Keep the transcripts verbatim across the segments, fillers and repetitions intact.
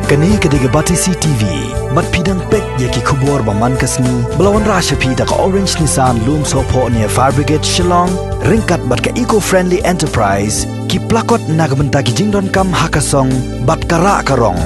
Kane ka dei ka Batesi T V. Bad phi dang peit ïa ki khubor ba man ka sngi ba la wanrah sha phi da ka Orange Nissan Lumsohphoh near Fire Brigade Shillong, ryngkat bad ka Eco Friendly Enterprise, ki plakot na ka bynta ki jingdonkam ha ka song bad ka rah ka rong.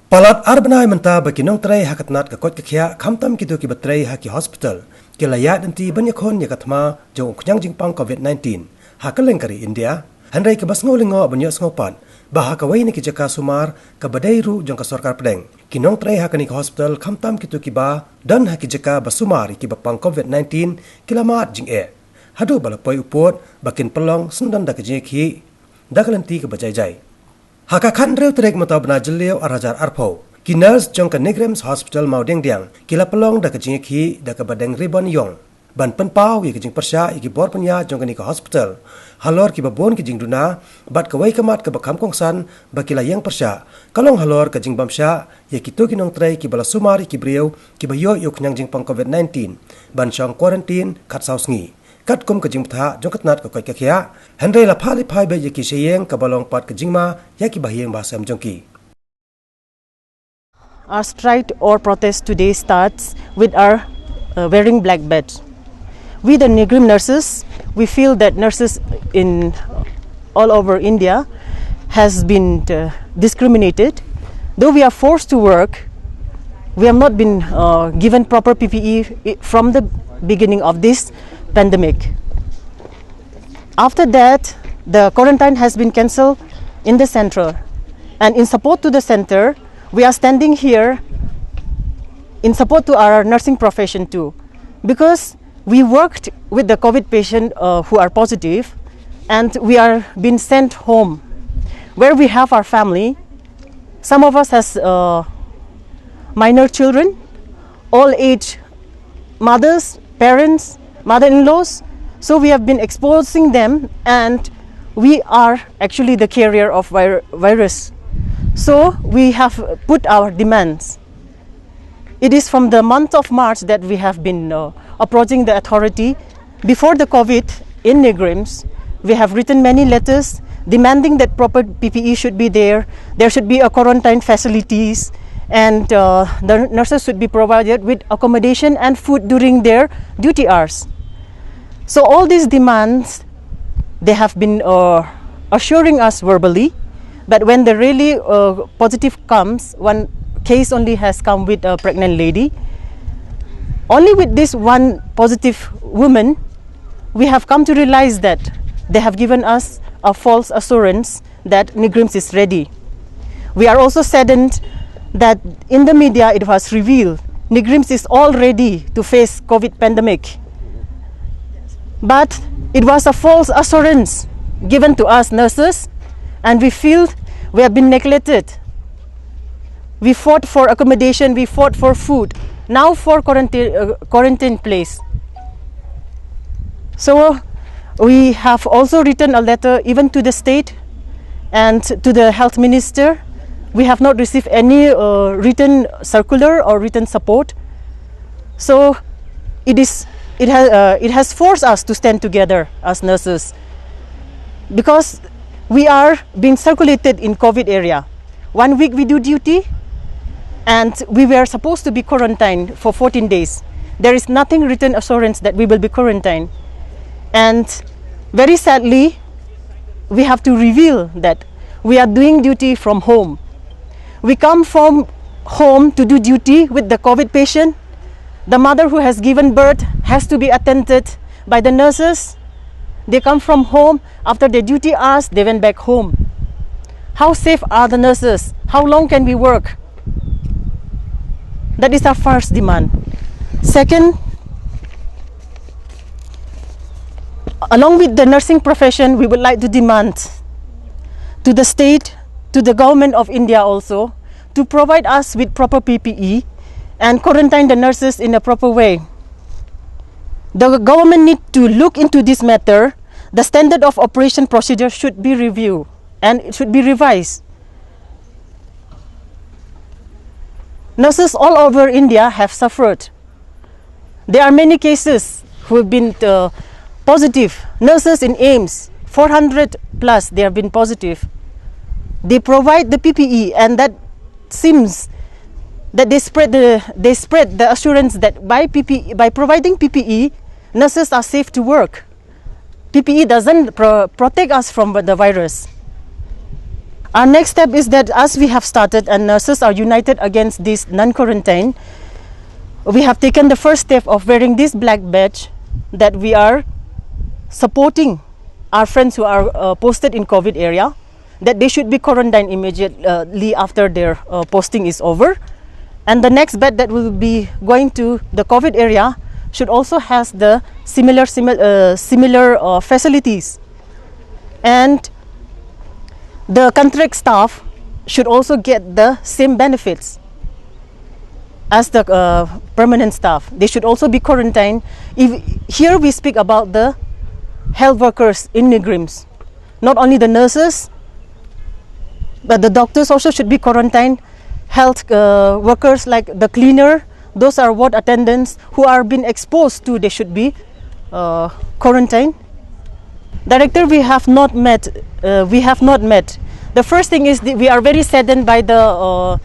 Palat ar bnai mynta ba ki nongtrei ha ka tnat ka koit ka khiah, khamtam kito kiba trei ha ki hospital, ki la ïaid lynti ban ïakhun ïa ka thma jong u khñiang jingpang COVID nineteen ha kylleng ka ri India. Hynrei kaba sngew lyngngoh ban ïohsngew pat ba ha kawei na ki jaka sumar kaba dei ruh jong ka sorkar pdeng, ki nongtrei ha kane ka hospital, khamtam kito kiba don ha ki jaka ba sumar ïa kiba pang COVID nineteen, ki la mad jingeh haduh ba la poi u pud ba kin pynlong syndon da ka jingïakhih da ka lynti kaba jai jai. Ha ka khathynriew tarik mynta u bnai Jylliew ar hajar arphew, ki nurse jong ka NEIGRIHMS Hospital Mawdiangdiang ki la pynlong da ka jingïakhih da kaba deng ribbon ïong ban pynpaw ïa ka jingpyrshah ïa ki bor pynïaid jong kane ka hospital halor kiba bun ki jingduna bad kawei ka mat kaba kham kongsan ba ki la ïeng pyrshah ka long halor ka jingbamshah ïa kito ki nongtrei kiba la sumar ïa ki briew kiba ïoh ïa u khñiang jingpang COVID nineteen ban shong quarantine khatsaw sngi, katkum ka jingbthah jong ka tnat ka koit ka khiah. Hynrei la phah leit phai beit ïa ki sha ïing, kaba long pat ka jingma ïa ki bahaïing bahasem jong ki. Our strike or protest today starts with our uh, wearing black badge. We, the NEIGRIHMS nurses, we feel that nurses in all over India has been uh, discriminated. Though we are forced to work, we have not been uh, given proper P P E i- from the beginning of this pandemic. After that, the quarantine has been cancelled in the center. And in support to the center, we are standing here in support to our nursing profession too. Because we worked with the COVID patient uh, who are positive, and we are being sent home where we have our family. Some of us has uh, minor children, all age mothers, parents, mother-in-laws. So we have been exposing them, and we are actually the carrier of vir- virus. So we have put our demands. It is from the month of March that we have been uh, approaching the authority. Before the COVID in NEIGRIHMS, we have written many letters demanding that proper P P E should be there. There should be a quarantine facilities, and uh, the nurses should be provided with accommodation and food during their duty hours. So all these demands, they have been uh, assuring us verbally, but when the really uh, positive comes, one case only has come with a pregnant lady. Only with this one positive woman, we have come to realize that they have given us a false assurance that NEIGRIHMS is ready. We are also saddened that in the media it was revealed NEIGRIHMS is all ready to face COVID pandemic. But it was a false assurance given to us nurses, and we feel we have been neglected. We fought for accommodation, we fought for food, now for quarantine, uh, quarantine place. So we have also written a letter even to the state and to the health minister. We have not received any uh, written circular or written support. So it is it has uh, it has forced us to stand together as nurses because we are being circulated in COVID area. One week we do duty, and we were supposed to be quarantined for fourteen days. There is nothing written assurance that we will be quarantined. And very sadly, we have to reveal that we are doing duty from home. We come from home to do duty with the COVID patient. The mother who has given birth has to be attended by the nurses. They come from home after their duty hours, they went back home. How safe are the nurses? How long can we work? That is our first demand. Second, along with the nursing profession, we would like to demand to the state, to the government of India also, to provide us with proper P P E and quarantine the nurses in a proper way. The government need to look into this matter. The standard of operation procedure should be reviewed and it should be revised. Nurses all over India have suffered. There are many cases who have been uh, positive. Nurses in AIIMS, four hundred plus, they have been positive. they provide the P P E, and that seems that they spread the they spread the assurance that by P P E, by providing P P E, nurses are safe to work. P P E doesn't pro- protect us from the virus. Our next step is that as we have started and nurses are united against this non-quarantine, we have taken the first step of wearing this black badge that we are supporting our friends who are uh, posted in COVID area, that they should be quarantined immediately after their uh, posting is over. And the next bed that will be going to the COVID area should also has the similar similar uh, similar uh, facilities, and the contract staff should also get the same benefits as the uh, permanent staff. They should also be quarantined. If here we speak about the health workers in NEIGRIHMS, not only the nurses, but the doctors also should be quarantined. Health uh, workers like the cleaner, those are ward attendants who are being exposed to, they should be uh, quarantined. Director, we have not met. Uh, we have not met. The first thing is that we are very saddened by the uh,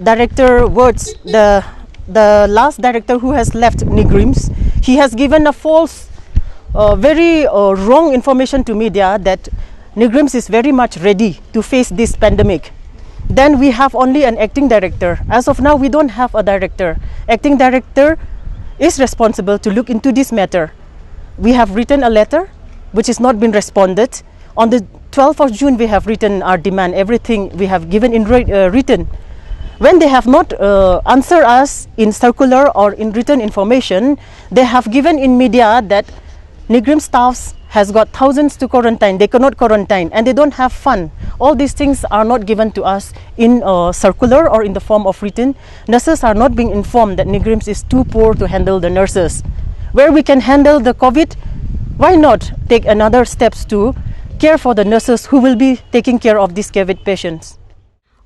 director words. The the last director who has left NEIGRIHMS, he has given a false, uh, very uh, wrong information to media that NEIGRIHMS is very much ready to face this pandemic. Then we have only an acting director. As of now, we don't have a director. Acting director is responsible to look into this matter. We have written a letter which has not been responded. On the twelfth of June, we have written our demand, everything we have given in writ- uh, written. When they have not uh, answered us in circular or in written information, they have given in media that NEIGRIHMS staffs has got thousands to quarantine. They cannot quarantine and they don't have fund. All these things are not given to us in uh, circular or in the form of written. Nurses are not being informed that NEIGRIHMS is too poor to handle the nurses. Where we can handle the COVID, why not take another steps to care for the nurses who will be taking care of these COVID patients?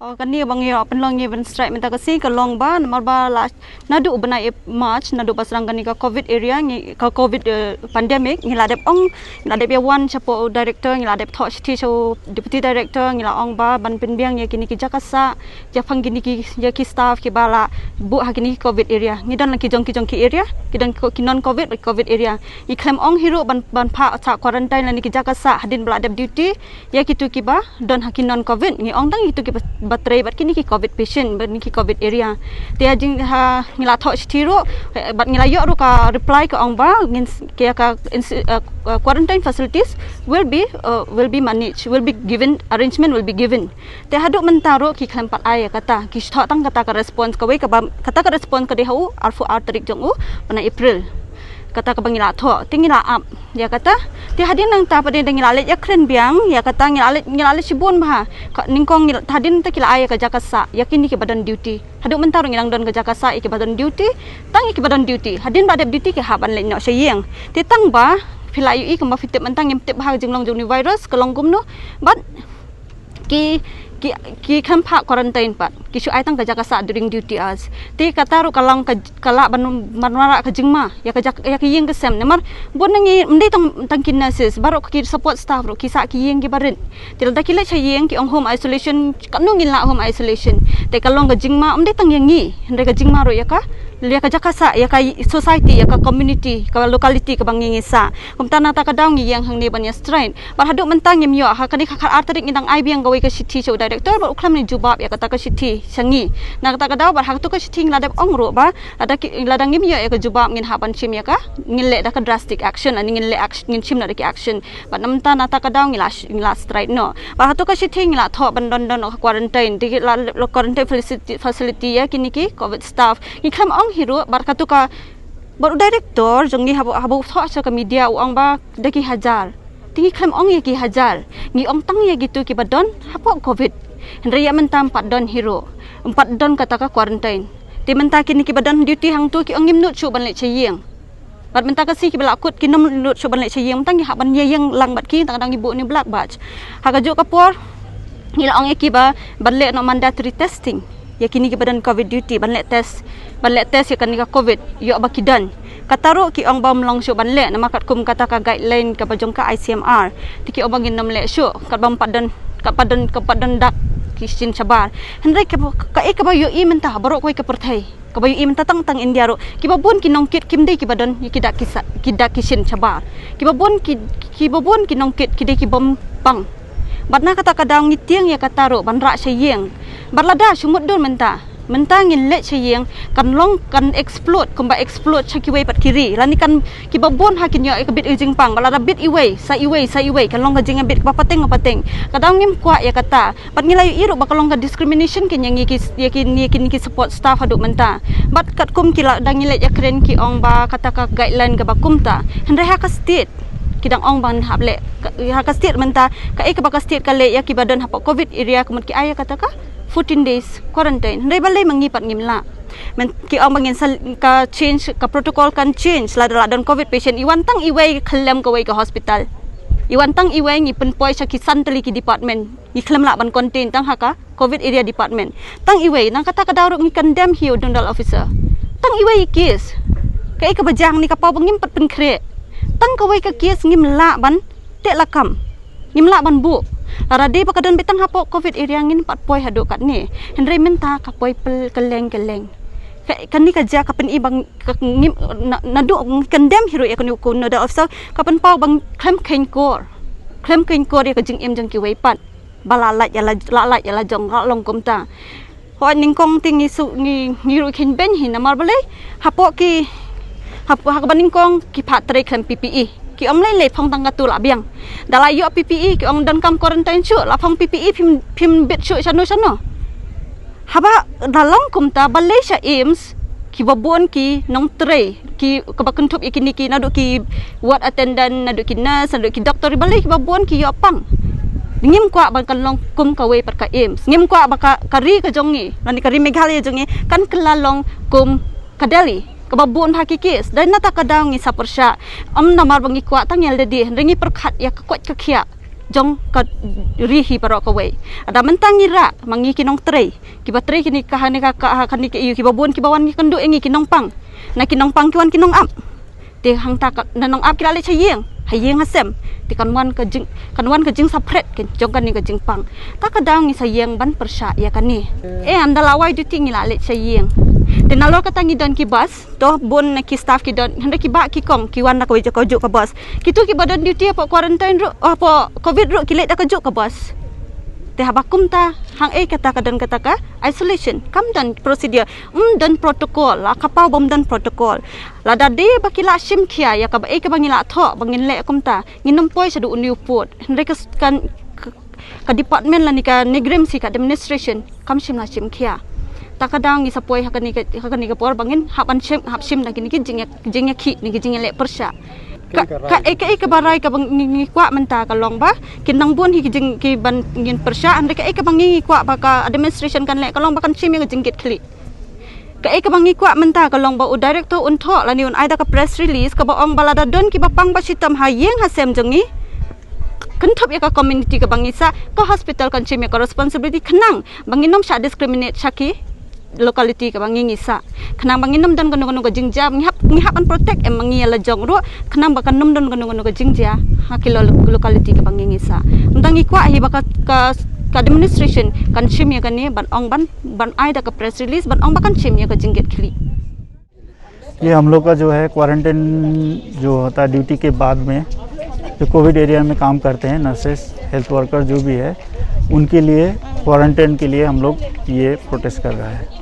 Oh, kane ba ngi ïa pynlong ïa ban strike mynta ka sngi ka long ba namar ba la naduh u bnai March, naduh ba sdang kane ka COVID area ngi ka COVID eh, pandemic, ngi la dep ong, ngi la dep ïa wan shapoh u director, ngi la dep thoh shithi sha u deputy director, ngi la ong ba ban pynbiang ïa kine ki jaka sah, ïa pang kine ki, ïa ki staff kiba la buh ha kine ki COVID area. Ngi don la ki jong ki jong ki area, ki don ki non COVID bad COVID area. Ngi khlem ong hi ruh ban ban phah sah quarantine lane ki jaka sah hadien ba la dep duty ïa kitu kiba don ha ki non COVID. Ngi ong tang ïa kitu kiba trei bad kine ki COVID patient bad kine ki COVID area. Te ha jing ha ngi la thoh shithi ruh eh, bad ngi la ïoh ruh ka reply ka ong ba ngin s- ka ka ins- uh, uh, quarantine facilities will be uh, will be managed, will be given, arrangement will be given. Te haduh mynta ruh ki khlem pat ai ïa kata, ki shu thoh tang kata ka response kawei kaba kata ka response ka dei ha u arphew ar tarik jong u bnai April. Kata kaba ngi la thoh, te ngi la ap ïa kata. Te hadien nangta pat de ngi la leit ïakren biang ïa kata, ngi la leit ngi la leit shibun bha. Ka nyngkong ngi la- hadien nangta ki la ai ïa ka jaka sah ïa kine kiba don duty. Haduh mynta ruh ngi dang don ka jaka sah ïa kiba don duty. Tang ïa kiba don duty, hadien ba dep duty ki hap ban leit noh sha ïing. Te tang ba phi la ïohi kumba phi tip mynta ngim tip bha ka jinglong jong une u virus ka long kumno. Bad ki ki ki khlem phah quarantine pat, ki shu ai tang ka jaka sah during duty hours. Te kata ruh ka long ka ka lah ban ban wanrah ka jingma ïa ka jak ïa ka ïing ka sem. Namar bun na ngi ym dei tang tang ki nurses, baroh ki support staff ruh ki sah ki ïing kiba rit. Te lada ki leit sha ïing ki ong home isolation, katno ngin lah home isolation? Te ka long ka jingma ym dei tang ïa ngi, hynrei ka jingma ruh ïa ka ïa ka jaka sah, ïa ka society, ïa ka community, ka locality kaba ngi ngi sah. Kumta nangta ka daw ngi ïeng hangne ban ïa strike. Bad haduh mynta ngim ïoh, ha kane ka khatar tarik ngi dang ai biang kawei ka shithi sha u director bad u khlem ïa jubab ïa kata ka shithi sha ngi. Na kata ka daw bad ha katu ka shithi ngi la dep ong ruh ba lada ki lada ngim ïoh ïa ka jubab ngin hap ban shim ïa ka, ngin leh da ka drastic action, ani ngin leh action, ngin shim na da ki action. Bad nangta nangta ka daw ngi la sh- ngi la strike noh. Bad hatu ka shithi ngi la thoh ban don don ka quarantine, te la la quarantine facility, facility ïa kine ki covid staff. Ngi khlem ong hi ruh bad katu ka bad u director jong ngi haba haba u thoh sha ka media u ong ba da ki hajar. Te ngi khlem ong ïa ki hajar, ngi ong tang ïa kitu kiba don hapoh covid. Hynrei ïa mynta ym pat don hi ruh, ym pat don kata ka quarantine. Te mynta kine kiba don duty hangtu ki ong ngim nud shuh ban leit sha ïing. Bad mynta ka sngi kiba la kut kim nud shuh ban leit sha ïing, mynta ngi hap ban ïa ïeng lang bad ki, tang dang ngi buh une u black badge. Ha kajuh ka por ngi la ong ïa ki ba ban leh noh mandatory testing ïa kine kiba don covid duty, ban leh test, ban leh test ïa kane ka covid, ïoh ba ki don. Kata ruh ki ong ba ym long shuh ban leh namar katkum kata ka guideline kaba jong ka I C M R. Te ki ong ba ngin ym leh shuh katba ym pat don ka pat don, ka pat don dak ki shin shabar. Hynrei ka, ka, ka, kaba ïohi mynta baroh kawei ka pyrthei, kaba ïohi mynta tang tang India ruh, kiba bun ki nongkit kim dei kiba don ïa ki dak ki sa-, ki dak ki shin shabar. Kiba bun ki, kiba bun ki nongkit ki dei ki bym pang. Bad na kata ka daw ngi tieng ïa kata ruh ban rah sha ïing. Bad lada shu mutdur mynta, mynta ngin leit sha ïing, kan long, kan explode kumba explode sha kiwei pat ki ri. Lane kan, kiba bun ha kin ïoh ïa ka bit ka jingpang, bad lada bit iwei sa iwei sa iwei, kan long ka jingïabit kaba pateng kaba pateng. Ka daw ngim kwah ïa kata. Bad ngi la ïohi ruh ba ka long ka discrimination kin ïa ngi ki, ïa ki, ïa ki, ki support staff haduh mynta. Bad katkum ki la dang ngi leit ïakren ki ong ba kata ka guideline kaba kumta. Hynrei ha ka state ki dang ong ban hap leh ka, ha ka state mynta, kaei kaba ka state ka leh ïa kiba don hapoh covid area, ka mut ki ai ïa kata ka fourteen days quarantine. Hynrei balei ma ngi pat ngim lah? Men ki ong ba ngin sa, ka change, ka protocol kan change lada la don covid patient. I wan tang iwei khlem kawei ka hospital. I wan tang iwei, ngi pynpoi sha ki san tylli ki department. Ngi khlem lah ban contain tang ha ka covid area department. Tang iwei, na kata ka daw ruh ngi condemn hi u nodal officer. Tang iwei i case. Kaei kaba jia hangne, ka paw ba ngim pat pynkhreh? Tang kawei ka case ngim lah ban teh lakam. Ngim lah ban buh. Lada dei ba ka don beit tang hapoh covid area ngin pat poi haduh katne. Hynrei mynta ka poi pel kylleng kylleng. Ka, kane ka jia ka pyni ba ng-, ka ngim, na, naduh ngi condemn hi ruh ïa kane u nodal officer, ka pynpaw ba ng-, khlem kheiñ kor. Khlem kheiñ kor ïa ka jingim jong kiwei pat. Ba la lait ïa la, la lait ïa la jong, la long kumta. Hooid, nyngkong te ngi shu, ngi, ngi ruh kheiñ beiñ hi, namar balei? Hapoh ki, hap-, ha kaba nyngkong ki phah trei khlem P P E. Ki ym lei lei, phong tang katto la biang. Da la ïoh P P E ki ong donkam quarantine shuh, la phong P P E phim, phim bit shuh shano shano. Haba da long kumta, balei sha AIIMS kiba bun ki nongtrei, ki, kaba kynthup ïa kine ki, naduh ki ward attendant, naduh ki nurse, naduh ki doctor, balei kiba bun ki ïoh pang? Ngim kwah ba kan long kum kawei pat ka AIIMS. Ngim kwah ba ka, ka ri ka jong ngi, lane ka ri Meghalaya jong ngi, kan kylla long kum ka Delhi, kaba bun bha ki case. Dei na kata ka daw ngi sa pyrshah. Ym namar ba ngi kwah tang ïa lade, hynrei ngi pyrkhat ïa ka koit ka khiah jong ka ri hi baroh kawei. Lada mynta ngi rah ma ngi ki nongtrei, kiba trei kine ka, ha kane ka, ka, ha kane ka ïew, kiba bun kiba wan ki kynduh ïa ngi ki nongpang. Na ki nongpang ki wan ki nongap. Te hangta ka, na nongap ki la leit sha ïing, ha ïing ha sem. Te kan wan ka jing, kan wan ka jingsaphriang jong kane ka jingpang. Ta ka daw ngi sa ïeng ban pyrshah ïa kane. Eh, ynda la wai duty ngi la leit sha ïing. Te nalor kata ngi don ki bus, to bun na ki staff ki don, hynrei ki bah ki kong ki wan na kawei ka juh ka bus. Kito kiba don duty hapoh quarantine ruh, hapoh covid ruh ki leit da ka juh ka bus. Te haba kumta, hangei kata ka don kata ka isolation, kam don procedure, ym don protocol, la ka paw ba ym don protocol. Lada dei ba ki la shim khia ïa kaba ei kaba ngi la thoh ba ngin leh kumta, ngin ym poi shaduh une u pud. Hynrei ka s-, kan, ka, ka department lane ka NEIGRIHMS hi, ka administration kam shym la shim khia. Ta ka daw ngi sa poi ha kane ka, ha kane ka por ba ngin hap ban shim, hap shim na kine ki jingïa, jingïakhih, ne ki jingïaleh pyrshah. Ka, ka, eh, kaei kaba rai kaba ngi, ngi kwah mynta ka long ba kin nang bun hi ki jing, kiban ngin pyrshah, hynrei kaei kaba ngi, ngi kwah ba ka administration kan leh ka long ba kan shim ïa ka jingkit khlieh. Kaei kaba ngi kwah mynta ka long ba u director un thoh lane un ai da ka press release kaba ong ba lada don kiba pang ba shitom ha ïing ha sem jong ngi, kynthup ïa ka community kaba ngi sah, ka hospital kan shim ïa ka responsibility khnang ba ngin ym shah discriminate sha ki locality kaba ngi, ngi sah. Khnang ba ngin ym don kano kano ka jingjia, ngi hap, ngi hap ban protect em ma ngi ïa la jong ruh, khnang ba kan ym don kano kano ka jingjia ha ki lo-, locality kaba ngi, ngi sah. Mynta ngi kwah hi ba ka, ka, ka administration kan shim ïa kane, ban ong, ban, ban ai da ka press release ban ong ba kan shim ïa ka jingkit khlieh. ये हम लोग का जो है क्वारंटाइन जो होता है ड्यूटी के बाद में, जो कोविड एरिया में काम करते हैं नर्सेस, हेल्थ वर्कर जो भी है, उनके लिए क्वारंटाइन के लिए हम लोग ये प्रोटेस्ट कर रहा है।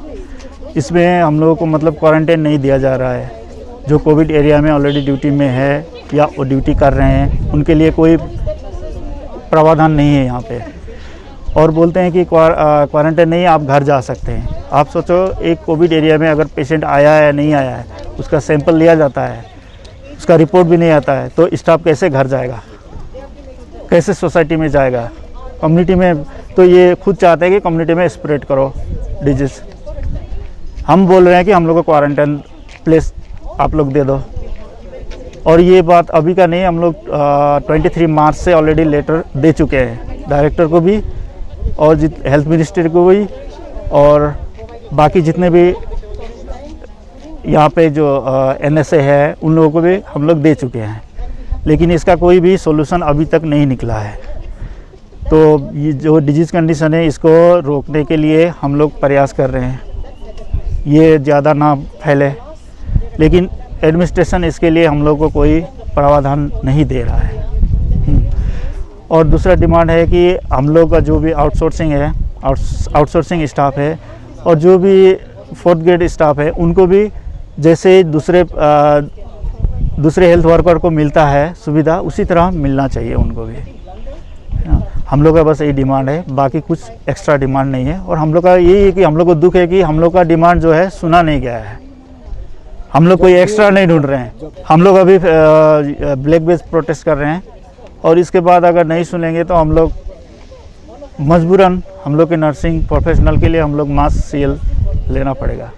इसमें हम लोगों को मतलब क्वारंटाइन नहीं दिया जा रहा है। जो कोविड एरिया में ऑलरेडी ड्यूटी में है या वो ड्यूटी कर रहे हैं, उनके लिए कोई प्रावधान नहीं है यहाँ पे। और बोलते हैं कि क्वार-, अ, क्वारंटाइन नहीं है, आप घर जा सकते हैं। आप सोचो, एक कोविड एरिया में अगर पेशेंट आया है या नहीं आया है, उसका सैंपल लिया जाता है, उसका रिपोर्ट भी नहीं आता है, तो स्टाफ कैसे घर जाएगा, कैसे सोसाइटी में जाएगा, कम्युनिटी में? तो ये खुद चाहते हैं कि कम्युनिटी में स्प्रेड करो डिजीज। हम बोल रहे हैं कि हम लोग को क्वारंटाइन प्लेस आप लोग दे दो। और ये बात अभी का नहीं, हम लोग, अ, ट्वेंटी थ्री मार्च से ऑलरेडी लेटर दे चुके हैं डायरेक्टर को भी और जित-, हेल्थ मिनिस्टर को भी और बाकी जितने भी यहाँ पे जो, अ, एनएसए है, उन लोगों को भी हम लोग दे चुके हैं, लेकिन इसका कोई भी सॉल्यूशन अभी तक नहीं निकला है। तो ये जो डिजीज़ कंडीशन है, इसको रोकने के लिए हम लोग प्रयास कर रहे हैं, ये ज़्यादा ना फैले, लेकिन एडमिनिस्ट्रेशन इसके लिए हम लोग को कोई प्रावधान नहीं दे रहा है। हम्म। और दूसरा डिमांड है कि हम लोग का जो भी आउटसोर्सिंग है, आउटसोर्सिंग स्टाफ है, और जो भी फोर्थ ग्रेड स्टाफ है, उनको भी जैसे दूसरे, अ, दूसरे हेल्थ वर्कर को मिलता है सुविधा, उसी तरह मिलना चाहिए उनको भी। हाँ, हम लोग का बस यही डिमांड है, बाकी कुछ एक्स्ट्रा डिमांड नहीं है। और हम लोग का यही है कि हम लोग को दुख है कि हम लोग का डिमांड जो है, सुना नहीं गया है। हम लोग कोई एक्स्ट्रा नहीं ढूंढ रहे हैं। हम लोग अभी ब्लैक बेस प्रोटेस्ट कर रहे हैं, और इसके बाद अगर नहीं सुनेंगे तो हम लोग मजबूरन, हम लोग के नर्सिंग प्रोफेशनल के लिए हम लोग मास सीएल लेना पड़ेगा।